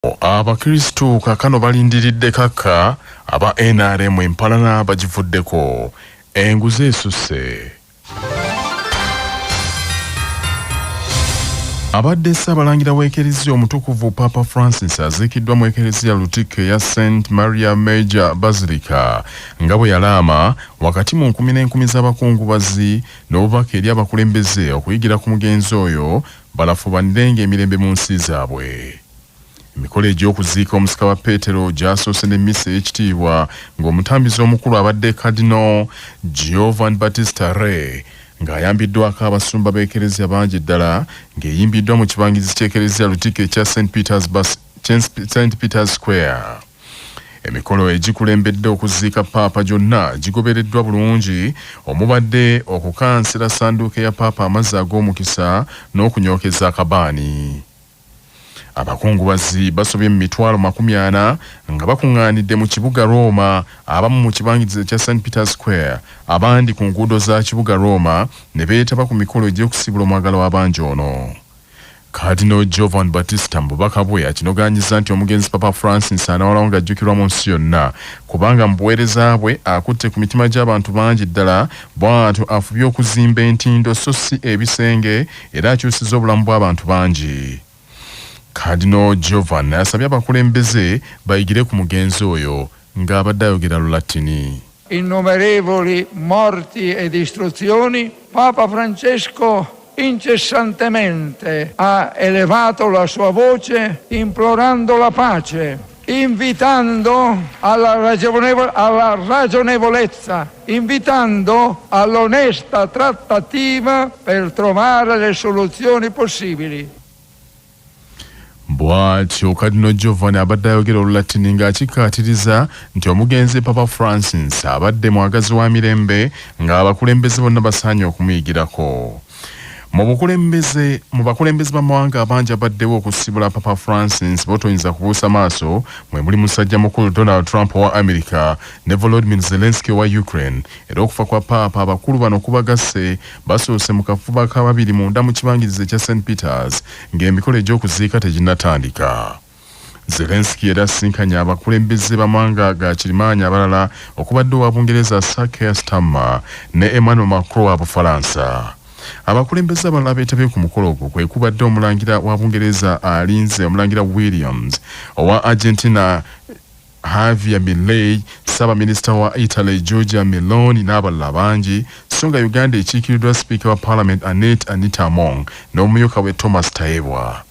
Abakristu kaakano balindiridde kakka aba NRM empalana bagivuddeko enguzi esusse. Abadde Ssaabalangira w'Ekereziya Omutukuvu Paapa Francis aziikiddwa mu Ekereziya Lutikko eya St Maria Major Basilica nga bwe yalaama wakati mu nkumi n'enkumi z'abakungubazi n'obubaka eri abakulembeze okuyigira ku mugenzi oyo balafuubanirenga emirembe mu nsi zaabwe. Emikolo egy'okuziika omusika wa Petero gyasoose n'emmisa ey'ekitiibwa ng'omutambizi omukulu abadde Cardinal Giovan Battista Re ng'ayambiddwako abasumba b'Ekereziya bangi ddala ng'eyimbiddwa mu kibangirizi ky'Ekereziya Lutikko ekya St Peter's Bas St Peter's Square. Emikolo egikulembedde okuziika Paapa gyonna gigobereddwa bulungi omubadde okukansira ssanduuke ya Paapa amazzi ag'omukisa n'okunyookeza akabaani. Abakungubazi basobye mu mitwalo 40 nga bakung'aanidde mu kibuga Roma, abamu mu kibangirizi ekya St Peter's Square, abandi ku nguudo za kibuga Roma ne beetaba ku mikolo egy'okusiibula omwagalwa w'abangi ono. Cardinal Giovan Battista mu bubaka bwe akinogaanyizza nti omugenzi Papa Francis anawalawo ng'ajjukirwa mu nsi yonna kubanga mu buweereza bwe akutte ku mitima gy'abantu bangi ddala bw'atyo afubye okuzimba entindo so si ebisenge era akyusizza obulamu bw'abantu bangi. Cardinal Giovan asabye abakulembeze bayigire ku mugenzi oyo ng'abadde ayogera Lulatini. Innumerevoli morti e distruzioni, Papa Francesco incessantemente ha elevato la sua voce implorando la pace, invitando alla, ragionevol- alla ragionevolezza, invitando all'onesta trattativa per trovare le soluzioni possibili. Bw'atyo Cardinal Giovanni abadde ayogera Olulatini ng'akikkaatiriza nti omugenzi Papa Francis abadde mwagazi wa mirembe ng'abakulembeze bonna basaanye okumuyigirako. Mu bukulembeze mu bakulembeze b'amawanga abangi abaddewo okusibula Papa Francis botoyinza kubuusa maaso mwe muli musajja mukulu Donald Trump owa America ne Volodymyr Zelensky owa Ukraine era okufa kwa Paapa abakulu bano kubagasse basoose mu kafuba ka babiri munda mu kibangirizi ekya St Peters ng'emikolo egy'okuziika teginnatandika. Zelensky era asisinkanye abakulembeze b'amawanga ga kirimaanyi abalala okubadde owa Bungereza Sir Keir Starmer ne Emmanuel Macron wa Bufalansa. Abakulembeze abalala abeetabye ku mukolo ogwo kwe kubadde omulangira wa Bungereza alinze omulangira Williams owa Argentina Javier Milei, Ssaabaminisita wa Italy Giorgia Meloni n'abalala bangi so nga Uganda ekiikiriddwa sipiika wa Parliament Annet Anita Among n'omumyuka we Thomas Tayebwa.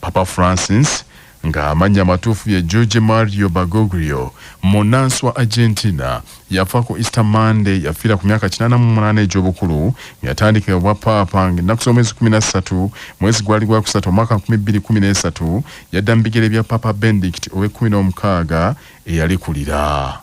Papa Francis ng'amannya amatuufu ye Jorge Mario Bergoglio munnansi wa Argentina yafa ku Easter Monday yafiira ku myaka 88 egy'obukulu yatandika obwa paapa ng'ennaku z'omwezi 13 mwezi gwali gwakusatu omwaka 2013 yadda mu bigere bya Papa Benedict ow'ekkumi n'omukaaga eyalikulira.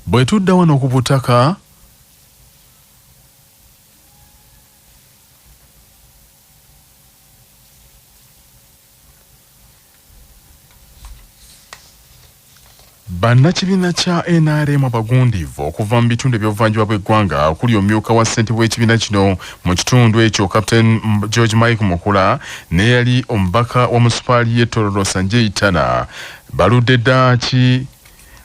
Bwe tudda wano ku butaka Bannakibiina kya nrm abagundiivu okuva mu bitundu eby'obuvanjuba bw'eggwanga okuli omumyuka wa ssentebe w'ekibiina kino mu kitundu ekyo Captain George Mike Mukula n'eyali omubaka wa munisipaali y'e Tororo Sanjay Tana baludde ddaaki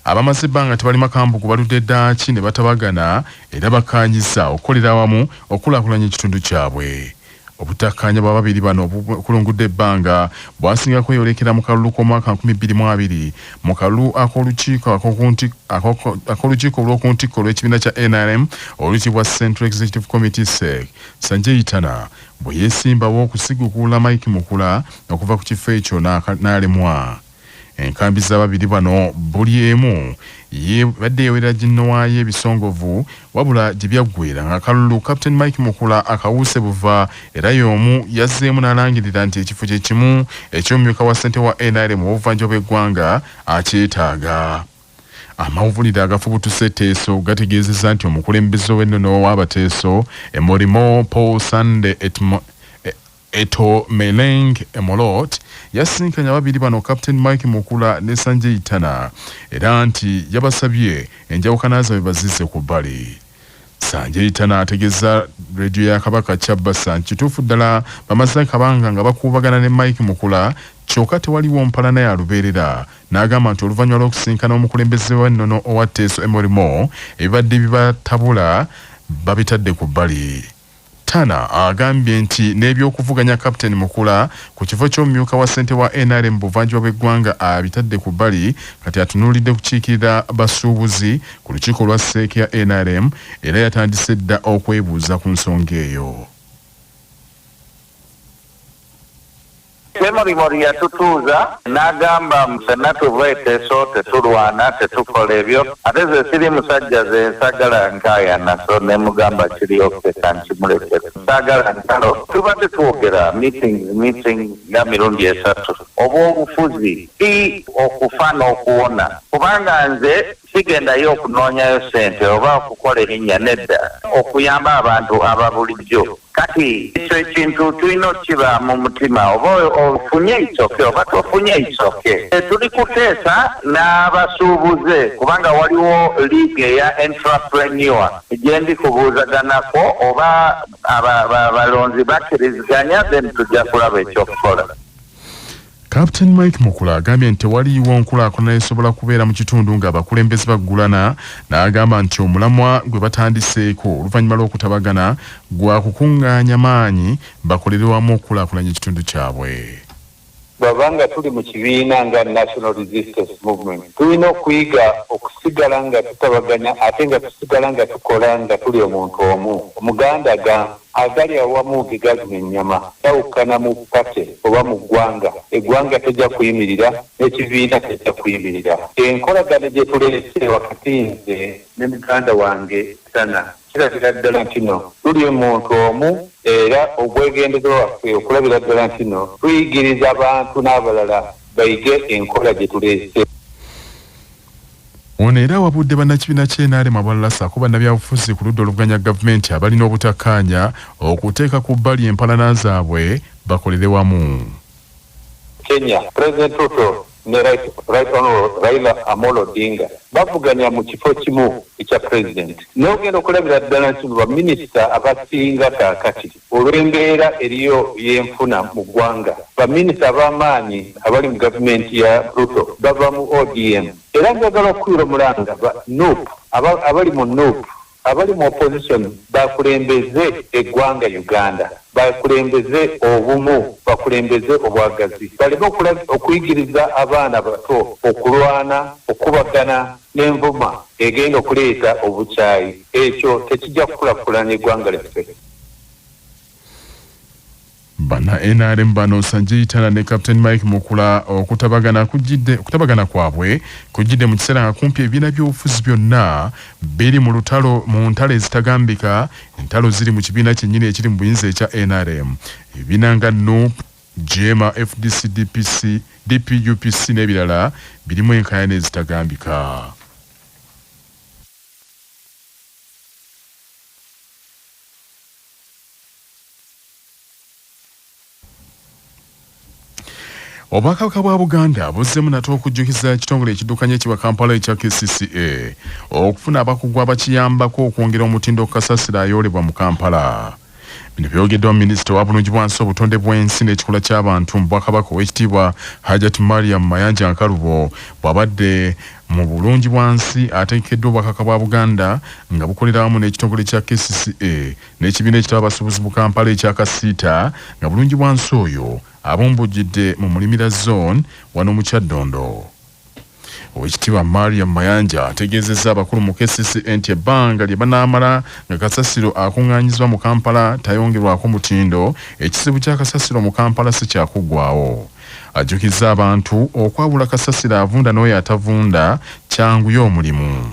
abamaze ebbanga tebalima kambugu baludde ddaaki ne batabagana era bakkaanyizza okukolera awamu okukulaakulanya ekitundu kyabwe. Obutakkaanya bwa babiri bano obukulungudde ebbanga bwasinga kweyolekera mu kalulu k'omwaka 2020 mu kalulu ak'olukiiko ak'olukiiko olw'oku ntikko olw'ekibiina kya nrm oluyitibwa Central Executive Committee CEC Sanjay Tana bwe yeesimbawo okusigukulula Mike Mukula okuva ku kifo ekyo n'alemwa. Enkambi z'ababiri bano buli emu yebadde yewerera ginne waayo ebisongovu wabula gye byaggweera ng'akalulu Captain Mike Mukula akawuuse buva era y'omu yazzeemu n'alangirira nti ekifo kye kimu eky'omumyuka wa ssentebe wa nrm ow'obuvanjuba bw'eggwanga akyetaaga. Amawulire agafubutuse e Teeso gategeezezza nti omukulembeze ow'ennono w'Abateeso e Morimo Paul Sunday Etomeleng Emolot yasisinkanye ababiri bano Captain Mike Mukula ne Sanjay Tana era nti yabasabye enjawukana zaabwe bazizze ku bbali. Sanjay Tana ategezza Radio ya Kabaka Kyabassa nti kituufu ddala bamaze akabanga nga bakuubagana ne Mike Mukula kyokka tewaliwo mpalana ya lubeerera n'agamba nti oluvannyuma lw'okusinkana omukulembeze w'ennono owa Teso Emorimor ebibadde bibatabula babitadde ku bbali. Tana agambye nti n'ebyokuvuganya Captain Mukula ku kifo ky'omumyuka wa ssentebe wa nrm mu buvanjuba bw'eggwanga abitadde ku bbali kati atunuulidde kukiikirira basuubuzi ku lukiiko lwa sseeke ya nrm era yatandise dda okwebuuza ku nsonga eyo. Ssemulimori yatutuuza n'agamba ffenna tuva e Teso, tetulwana, tetukola ebyo. Ate ze siri musajja ze nsagala nkaayana so ne mugamba kiri okay kankimulekere. Saagala ntalo. Tubadde twogera meetings, meetings nga mirundi esatu. Obw'obufuzi si okufa n'okuwona kubanga nze sigendayo okunoonyayo ssente oba okukola erinnya nedda, okuyamba abantu aba bulijjo. Kati ekyo ekintu tulina okukiba mu mutima oba ofunye it's okay oba tofunye it's okay. Tuli kuteesa n'abasuubuze kubanga waliwo league eya entrepreneur gye ndi kubuuzaganako oba abalonzi bakkiriziganya then tujja kulaba ekyokukola. Captain Mike Mukula agambye nti tewaliiwo nkulaakulana esobola kubeera mu kitundu ng'abakulembeze baggulana n'agamba nti omulamwa gwe batandiseeko oluvannyuma lw'okutabagana gwa kukuŋŋaanya maanyi bakolere wamu okukulaakulanya ekitundu kyabwe. Bw'aba nga tuli mu kibiina nga National Resistance Movement, tulina okuyiga okusigala nga tutabaganya ate nga tusigala nga tukola nga tuli omuntu omu. Omuganda agamba agali awamu ge galuma ennyama. Yawukana mu party oba mu ggwanga, eggwanga tejja kuyimirira n'ekibiina tejja kuyimirira. Enkolagana gye tuleese wakati nze ne muganda wange Tana kirabira ddala nti no tuli omuntu omu era obwegendereza bwaffe okulabira ddala nti no tuyigiriza abantu n'abalala bayige enkola gye tuleese. Ono era awabudde bannakibiina ky'e NRM abalala ssaako bannabyabufuzi ku ludda oluvuganya gavumenti abalina obutakkaanya okuteeka ku bbali empalana zaabwe bakolere wamu. Kenya, President Ruto ne Right Honorable Raila Amolo Odinga bavuganya mu kifo kimu ekya President. N'ogenda okulabira ddala nti baminisita abasinga kaakati olw'embeera eriyo y'enfuna mu ggwanga, baminisita ab'amaanyi abali mu gavumenti ya Ruto bava mu ODM. Era njagala okukubira omulanga ba NUP, abali mu NUP, abali mu opposition bakulembeze eggwanga Uganda, bakulembeze obumu, bakulembeze obwagazi, baleme okuyigiriza abaana bato okulwana, okubagana n'envuma egenda okuleeta obukyayi. Ekyo tekijja kukulaakulanya eggwanga lyaffe. Banna NRM bano Sanjay Tana ne Captain Mike Mukula okutabagana kwabwe kujjidde mu kiseera nga kumpi ebibiina by'obufuzi byonna biri mu lutalo mu ntalo ezitagambika. Entalo ziri mu kibiina kyennyini ekiri mu buyinza ekya NRM. Ebibiina nga NUP, JEEMA, FDC, DPC, DPUPC n'ebirala birimu enkaayana ezitagambika. Obwakabaka bwa Buganda buzzeemu nate okujjukiza ekitongole ekiddukanya ekiba Kampala ekya KCCA okufuna abakugu abakiyambako okwongera omutindo ku kasasiro ayoolebwa mu Kampala. Bino byogeddwa minisita wa bulungi bwansi, obutonde bw'ensi n'ekikula ky'abantu mu Bwakabaka, Oweekitiibwa Hajat Mariam Mayanja Nkalubo, bw'abadde mu bulungi bwansi ateekeddwa Obwakabaka bwa Buganda nga bukolera wamu n'ekitongole kya KCCA n'ekibiina ekitaba abasuubuzi mu Kampala ekya Kasiita, nga bulungi bwansi oyo abumbujjidde mu Mulimira Zone wano mu Kyaddondo. Oweekitiibwa Mariam Mayanja ategeezezza abakulu mu KCCA nti ebbanga lye banaamala nga kasasiro akuŋŋaanyizibwa mu Kampala tayongerwako mutindo, ekizibu kya kasasiro mu Kampala si kyakuggwawo. Ajjukizza abantu okwawula kasasiro avunda n'oyo atavunda kyanguye omulimu.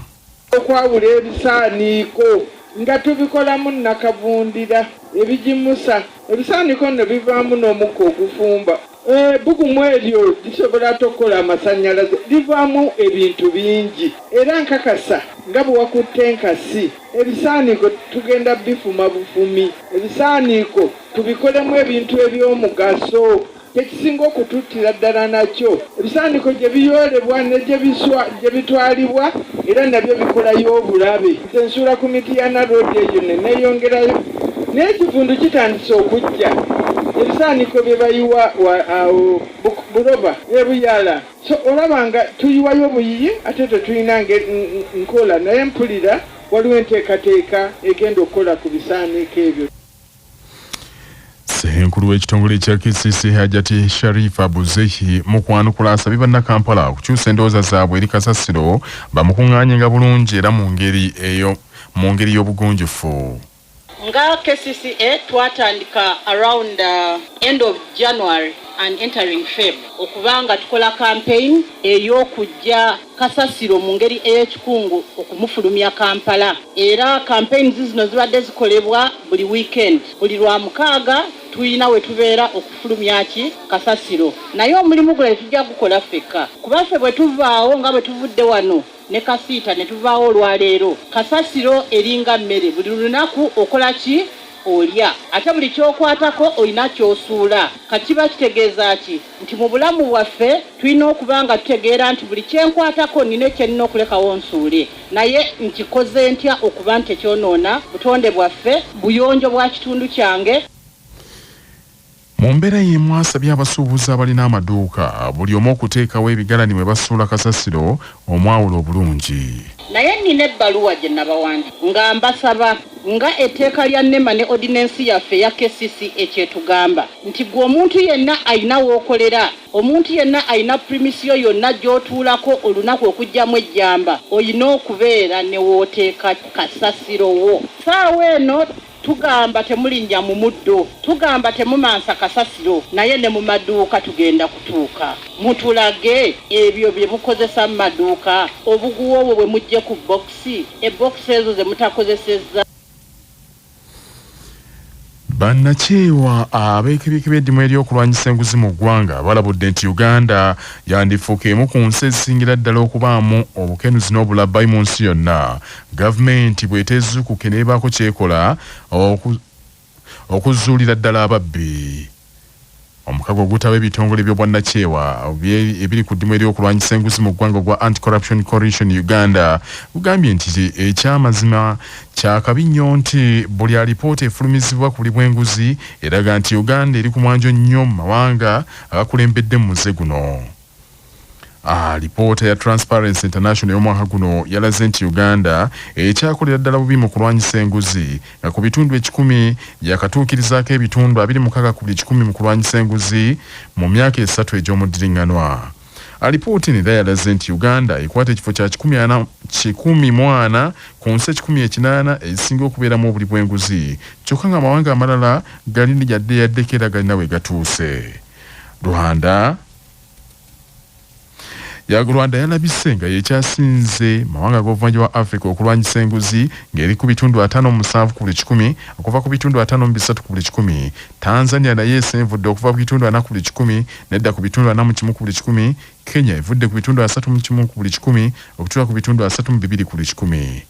Okwawula ebisaaniiko nga tubikolamu nnakavundira ebigimusa, ebisaaniiko nno bivaamu n'omukka ogufumba. Ebbugumu eryo lisobola ate okukola amasannyalaze, livaamu ebintu bingi. Era nkakasa nga bwe wakutte enkasi, ebisaaniiko tugenda bifuma bufumi, ebisaaniiko tubikolemu ebintu eby'omugaso. Kyekisinga okututtira ddala nakyo, ebisaaniiko gye biyoolebwa ne gye biswa gye bitwalibwa era nabyo bikolayo obulabe. Nze nsuula ku Mityana Road eyo ne neeyongerayo naye ekivundu kitandise okujja. Ebisaaniiko bye bayiwa awo Buloba e Buyala. So olaba nga tuyiwayo buyiyi ate tetulina nkola naye mpulira waliwo enteekateeka egenda okukola ku bisaaniiko ebyo. Ssenkulu w'ekitongole ekya KCC Hajati Sharifa Buzehi mu kwanukula asabye Bannakampala okukyusa endowooza zaabwe eri kasasiro bamukuŋŋaanyenga bulungi era mu ngeri eyo mu ngeri y'obugunjufu. Nga KCCA twatandika around end of January and entering Feb okuba nga tukola campaign ey'okuggya kasasiro mu ngeri ey'ekikungu okumufulumya Kampala era campaigns zino zibadde zikolebwa buli weekend, buli Lwamukaaga tulina we tubeera okufulumya ki kasasiro naye omulimu guno tetujja gukola ffekka kuba ffe bwe tuvaawo nga bwe tuvudde wano ne Kasiita ne tuvaawo olwaleero, kasasiro eringa mmere buli lunaku okola ki? Olya ate buli ky'okwatako olina ky'osuula. Kati kiba kitegeeza ki? Nti mu bulamu bwaffe tulina okuba nga tutegeera nti buli kye nkwatako nnina kye nnina okulekawo nsuule. Naye nkikoze ntya okuba nti tekyonoona butonde bwaffe, buyonjo bwa kitundu kyange? Mu mbeera y'emu asabye abasuubuzi abalina amaduuka buli omu okuteekawo ebigalani mwe basuula kasasiro omwawule obulungi. Naye nnina ebbaluwa gye nabawandiikira nga mbasaba nga etteeka lya nema ne Ordinance yaffe eya kcca ky'etugamba nti ggwe omuntu yenna alina w'okolera, omuntu yenna alina premise yo yonna gy'otuulako olunaku okuggyamu ejjamba olina okubeera ne w'oteeka kasasiro wo. Ssaawa eno Tugamba temulinnya mu muddo, tugamba temumansa kasasiro naye ne mu maduuka tugenda kutuuka. Mutulage ebyo bye mukozesa mu maduuka, obuguwa obwo bwe muggye ku bbokisi, ebbokisi ezo ze mutakozesezza. Bannakyewa abeekebyekebya eddimu ery'okulwanyisa enguzi mu ggwanga balabudde nti Uganda yandifuuka emu ku nsi ezisingira ddala okubaamu obukenuzi n'obulabbayi mu nsi yonna Gavumenti bw'eteezuukuke n'ebaako ky'ekola okuzuulira ddala ababbi. Omukago ogutaba ebitongole by'obwannakyewa ebiri ku ddimu ery'okulwanyisa enguzi mu ggwanga ogwa Anti-Corruption Coalition Uganda gugambye nti ekyamazima kyakabi nnyo nti buli alipoota efulumizibwa ku buli bw'enguzi eraga nti Uganda eri ku mwanjo nnyo mu mawanga agakulembedde mu muze guno. Alipoota ya Transparency International ey'omwaka guno yalaze nti Uganda ekyakolera ddala bubi mu kulwanyisa enguzi nga ku bitundu ekikumi yakatuukirizaako ebitundu 26 ku buli kikumi mu kulwanyisa enguzi mu myaka esatu egy'omuddiringanwa. Alipoota eno era yalaze nti Uganda ekwata ekifo kya 140 ku nsi 180 ezisinga okubeeramu obuli bw'enguzi kyokka ng'amawanga amalala gali yadde yaddeko era galina we gatuuse. Rwanda Ya Rwanda yalabise nga yekyasinze mawanga g'obuvanjuba wa Africa okulwanyisa enguzi ng'eri ku bitundu 57 ku buli kikumi okuva ku bitundu 53 ku buli kikumi. Tanzania nayo esenvudde okuva ku bitundu 40 ku buli kikumi nedda ku bitundu 41 ku buli kikumi. Kenya evudde ku bitundu 31 ku buli kikumi okutuuka ku bitundu 32 ku buli kikumi.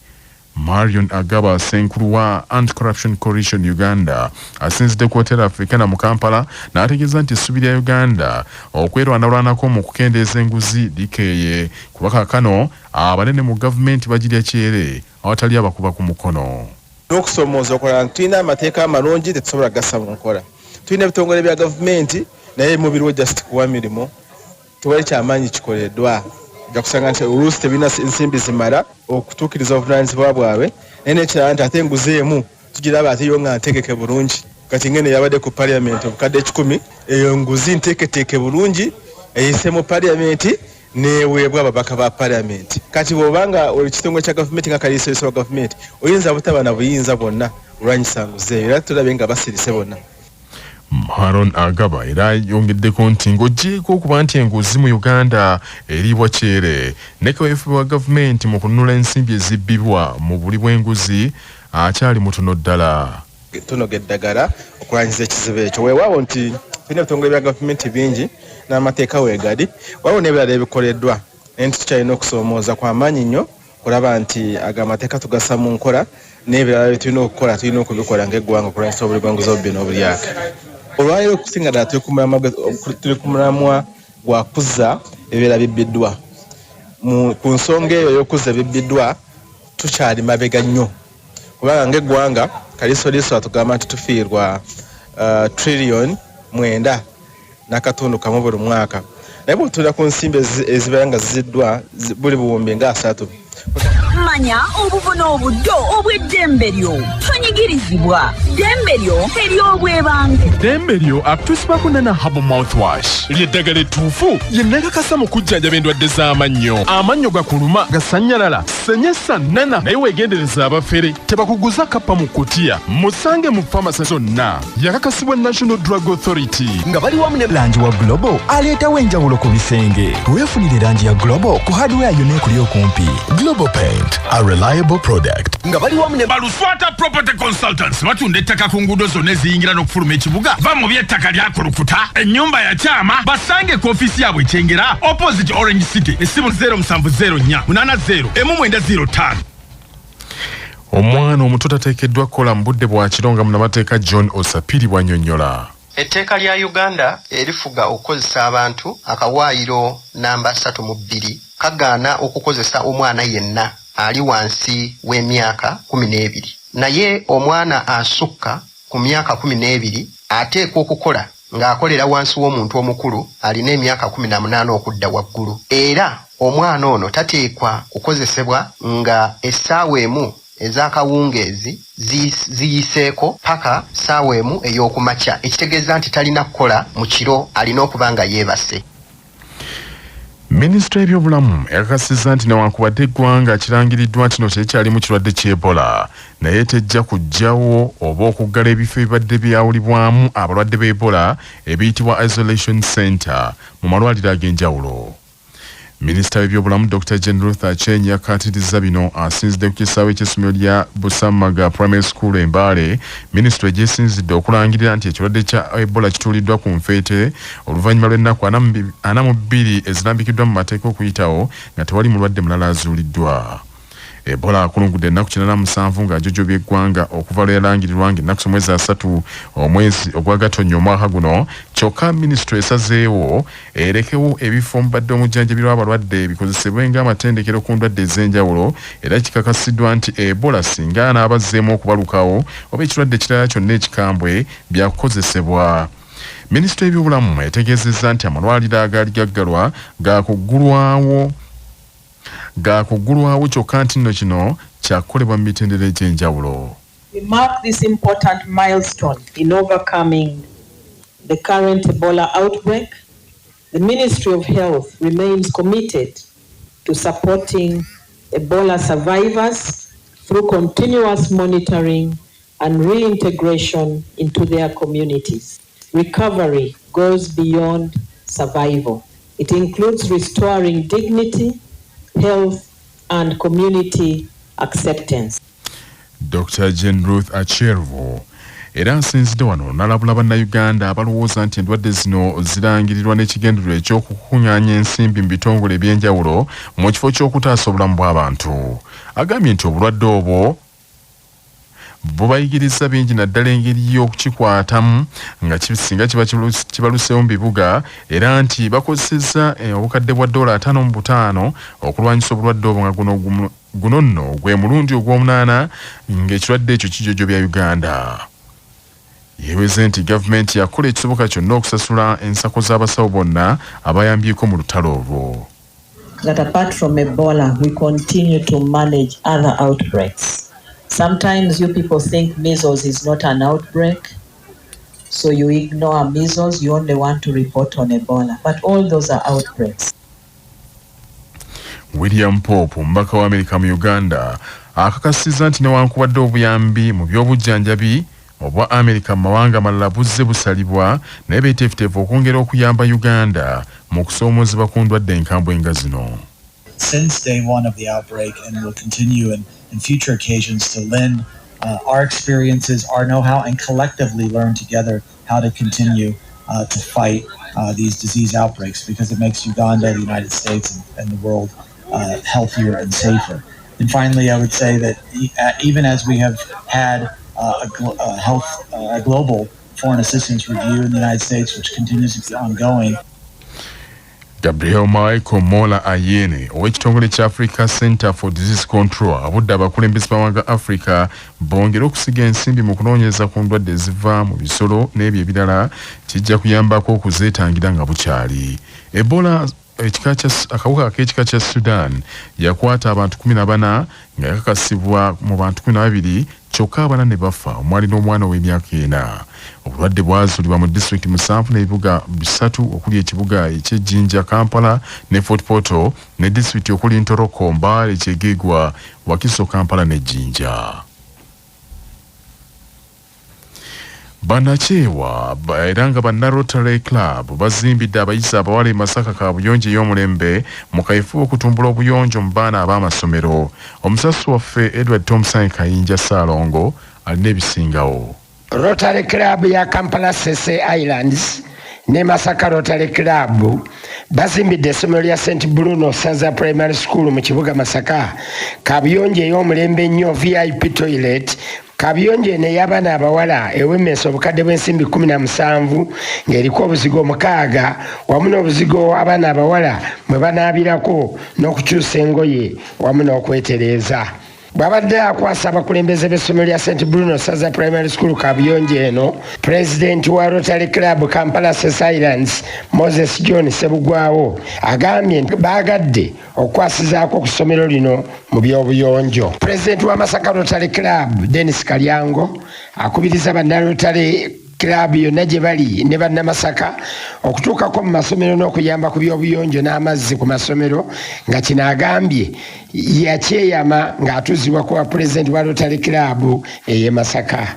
Marion Agaba, ssenkulu wa Anti-Corruption Coalition Uganda asinzidde ku Hotel Africana mu Kampala n'ategeeza nti essuubi lya Uganda okwerwanalwanako mu kukendeeza enguzi likeeye kuba kaakano abanene mu gavumenti bagirya kyere awatali abakuba ku mukono. N'okusoomooza okulala nti tulina amateeka amalungi tetusobola kugassa mu nkola. Tulina ebitongole bya gavumenti naye ebimu biriwo just kuwa mirimu. Tewali kyamaanyi kikoleddwa. Ojja kusanga nti oluusi tebirina nsimbi zimala okutuukiriza obuvunaanyizibwa bwabwe naye n'ekirala nti ate enguzi emu tugiraba ate yo nga ntegeke bulungi. Kati ng'eno eyabadde ku parliament obukadde ekikumi, eyo nguzi nteeketeeke bulungi eyise mu parliament n'eweebwa ababaka ba parliament. Kati bw'oba nga oli kitongole kya gavumenti nga kaliisoliiso wa gavumenti oyinza butaba na buyinza bwonna bulwanyisa nguzi eyo era tulabye nga basirise bonna. Haron Agaba era ayongeddeko nti ng'oggyeeko okuba nti enguzi mu Uganda eriibwa kyere, ne kaweefube wa gavumenti mu kununula ensimbi ezibbibwa mu buli bw'enguzi akyali mutono ddala. Tunoga eddagala okulwanyisa ekizibu ekyo. Weewaawo nti tulina ebitongole bya gavumenti bingi n'amateeka weegali, waliwo n'ebirala ebikoleddwa naye nti tukyalina okusoomooza kwa maanyi nnyo okulaba nti ago amateeka tugassa mu nkola n'ebirala bye tulina okukola tulina okubikola ng'eggwanga okulwanyisa obuli bw'enguzi, obubbi n'obulyake. Olwaleero okusinga ddala tuli ku mulamwa gwa kuzza ebibeera bibbiddwa. Ku nsonga eyo ey'okuzza ebibbiddwa tukyali mabega nnyo kubanga ng'eggwanga Kaliisoliiso atugamba nti tufiirwa trillion 9.5 buli mwaka, naye bw'otunuulira ku nsimbi ezibeera nga ziziddwa buli 30,000. Manya obuvo n'obuddo obw'eddembe lyo. Tonyigirizibwa. Ddembe lyo ery'obwebange. Ddembe lyo akutuusibwako Nana Herbal Mouthwash. Ly'eddagala ettuufu ye nakakasa mu kujjanjaba endwadde z'amannyo. Amannyo gakuluma, gasannyalala, senyesa Nana, naye weegendereza abafere tebakuguza kappa mu kutiya. Musange mu famasi zonna. Yakakasibwa National Drug Authority. Nga bali wamu ne langi wa Global aleetawo enjawulo ku bisenge. Weefunire langi ya Global ku hardware yonna ekuli okumpi. Global Paint, a reliable product. Nga bali wamu ne Baluswata Property Consultants batunda ettaka ku nguudo zonna eziyingira n'okufuluma ekibuga. Va mu by'ettaka lyakulukuta, ennyumba ya kyama. Basange ku ofiisi yaabwe Kyengera, opposite Orange City. Essimu 0704 80 1905. Omwana omuto tateekeddwa kukola mu budde bwa kiro nga munnamateeka John Osapiri bw'annyonnyola. Etteeka lya Uganda erifuga okukozesa abantu akawaayiro namba 32 kagaana okukozesa omwana yenna ali wansi w'emyaka 12, naye omwana asukka ku myaka 12 ateekwa okukola ng'akolera wansi w'omuntu omukulu alina emyaka 18 okudda waggulu, era omwana ono tateekwa kukozesebwa nga essaawa 1 ez'akawungeezi ziyiseeko paka ssaawa 1 ey'okumakya, ekitegeeza nti talina kukola mu kiro, alina okuba nga yeebase. Minisitule y'ebyobulamu yakakasizza nti newankubadde eggwanga kirangiriddwa nti no tekyalimu kirwadde ky'Ebola, naye tejja kuggyawo oba okuggala ebifo ebibadde byawulibwamu abalwadde b'Ebola ebiyitibwa isolation center mu malwaliro ag'enjawulo. Minisita w'ebyobulamu Dr. Jane Ruth Aceng yakkaatirizza bino asinzidde ku kisaawe ky'essomero lya Busamaga Primary School e Mbale, minisitule gyesinzidde okulangirira nti ekirwadde kya Ebola kituuliddwa ku nfeete oluvannyuma lw'ennaku 42 ezirambikiddwa mu mateeka okuyitawo nga tewali mulwadde mulala azuuliddwa. Ebola akulungudde ennaku 87 ng'ajojobya eggwanga okuva lwe yalangirirwa ng'ennaku z'omwezi 3 omwezi ogwa Gatonnya omwaka guno. Kyokka minisitule esazeewo erekewo ebifo omubadde omujjanjabirwa abalwadde bikozesebwe ng'amatendekero ku ndwadde ez'enjawulo, era kikakasiddwa nti Ebola singa anaaba azzeemu okubalukawo oba ekirwadde ekirala kyonna ekikambwe byakukozesebwa. Minisitule y'ebyobulamu etegeezezza nti amalwaliro agaali gaggalwa gaakuggulwawo, kyokka nti nno kino kyakukolebwa mu mitendera egy'enjawulo. We mark this important milestone in overcoming the current Ebola outbreak. The Ministry of Health remains committed to supporting Ebola survivors through continuous monitoring and reintegration into their communities. Recovery goes beyond survival. It includes restoring dignity, health, and community acceptance. Dr. Jane Ruth Aceng era asinzidde wano n'alabula Bannayuganda abalowooza nti endwadde zino zirangirirwa n'ekigendererwa eky'okukuŋŋaanya ensimbi mu bitongole ebyenjawulo mu kifo ky'okutaasa obulamu bw'abantu. Agambye nti obulwadde obwo bubayigiriza bingi, naddala engeri y'okukikwatamu nga singa kiba kibaluseewo mu bibuga, era nti bakozesezza obukadde bwa dola 55 okulwanyisa obulwadde obwo, nga guno nno gwe mulundi ogw'omunaana ng'ekirwadde ekyo kijojobya Uganda. Yeeweze nti gavumenti yakola ekisoboka kyonna okusasula ensako z'abasawo bonna abayambyeko mu lutalo olwo. That apart from Ebola, we continue to manage other outbreaks. Sometimes you people think measles is not an outbreak, so you ignore measles, you only want to report on Ebola. But all those are outbreaks. William Pope, omubaka wa Amerika mu Uganda, akakasizza nti newankubadde obuyambi mu by'obujjanjabi obwa Amerika mu mawanga amalala buzze busalibwa, naye beeteefuteefu okwongera okuyamba Uganda mu kusoomoozebwa ku ndwadde enkambwe nga zino. Since day one of the outbreak and will continue in future occasions to lend our experiences, our know-how, and collectively learn together how to continue to fight these disease outbreaks, because it makes Uganda, the United States, and the world healthier and safer. And finally, I would say that even as we have had a global foreign assistance review in the United States, which continues to be ongoing. Gabriel Michael Mola Ayene ow'ekitongole kya Africa Center for Disease Control abudde abakulembeze b'amawanga Africa bongere okusiga ensimbi mu kunoonyereza ku ndwadde eziva mu bisolo n'ebyo ebirala kijja kuyambako okuzeetangira nga bukyali. Ebola ekika kya akawuka ak'ekika kya Sudan yakwata abantu 14 nga yakakasibwa mu bantu 12 kyokka abana ne bafa omwali n'omwana ow'emyaka ena. Obulwadde bwazuulibwa mu disitulikiti musanvu n'ebibuga bisatu okuli ekibuga eky'e Jinja, Kampala ne Fort Portal ne disitulikiti okuli Ntoroko, Mbale, Kyegegwa, Wakiso, Kampala ne Jinja. Bannakyewa era nga banna Rotary Club bazimbidde abayizi abawala e Masaka kaabuyonjo ey'omulembe mu kaweefube okutumbula obuyonjo mu baana ab'amasomero. Omusasi waffe Edward Tomusange Kayinja Ssaalongo alina ebisingawo. Rotary Club ya Kampala Ssese Islands ne Masaka Rotary Club bazimbidde essomero lya St Bruno Ssaza Primary School mu kibuga Masaka kaabuyonjo ey'omulembe ennyo VIP toilet. Kaabuyonjo eno ey'abaana abawala ewemmensa obukadde bw'ensimbi 17 ng'eriko obuzigo 6 wamu n'obuzigo abaana abawala mwe banaabirako n'okukyusa engoye wamu n'okwetereeza. Bw'abadde akwasa abakulembeze b'essomero lya St Bruno Ssaza Primary School kaabuyonjo eno, Pulezidenti wa Rotary Club Kampala Ssese Islands Moses John Ssebugwawo agambye nti baagadde okukwasizaako ku ssomero lino mu by'obuyonjo. Pulezidenti wa Masaka Rotary Club Denis Kalyango akubiriza bannarotary Club yonna gye bali ne bannamasaka okutuukako mu masomero n'okuyamba ku by'obuyonjo n'amazzi ku masomero nga kino agambye yakyeyama ng'atuuzibwa ku bwa pulezidenti wa Rotary Club ey'e Masaka.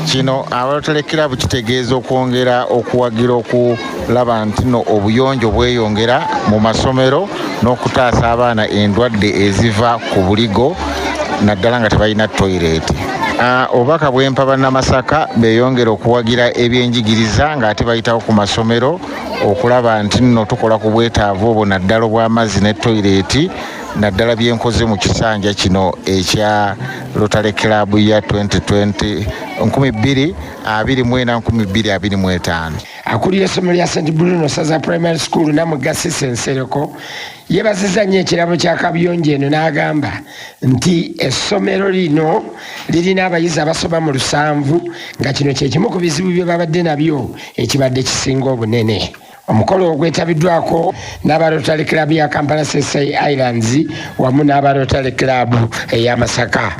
Kino aba Rotary Club kitegeeza okwongera okuwagira okulaba nti no obuyonjo bweyongera mu masomero n'okutaasa abaana endwadde eziva ku buligo naddala nga tebalina toyireeti. Obubaka bwempa bannamasaka beeyongere okuwagira ebyenjigiriza ng'ate bayitawo ku masomero okulaba nti nno tukola ku bwetaavu obwo naddala obw'amazzi ne toyireeti naddala byenkoze mu kisanja kino ekya Rotary Club ya 2020, 2024, 2025. Akulira essomero lya St Bruno Ssaza Primary School Namugga Cissy Nsereko yeebazizza nnyo ekirabo kya kabuyonjo eno n'agamba nti essomero lino lirina abayizi abasoba mu 70 nga kino kye kimu ku bizibu bye babadde nabyo ekibadde kisinga obunene. Omukolo ogwetabiddwako n'aba Rotary Club ya Kampala Ssese Islands wamu n'aba Rotary Club eya Masaka.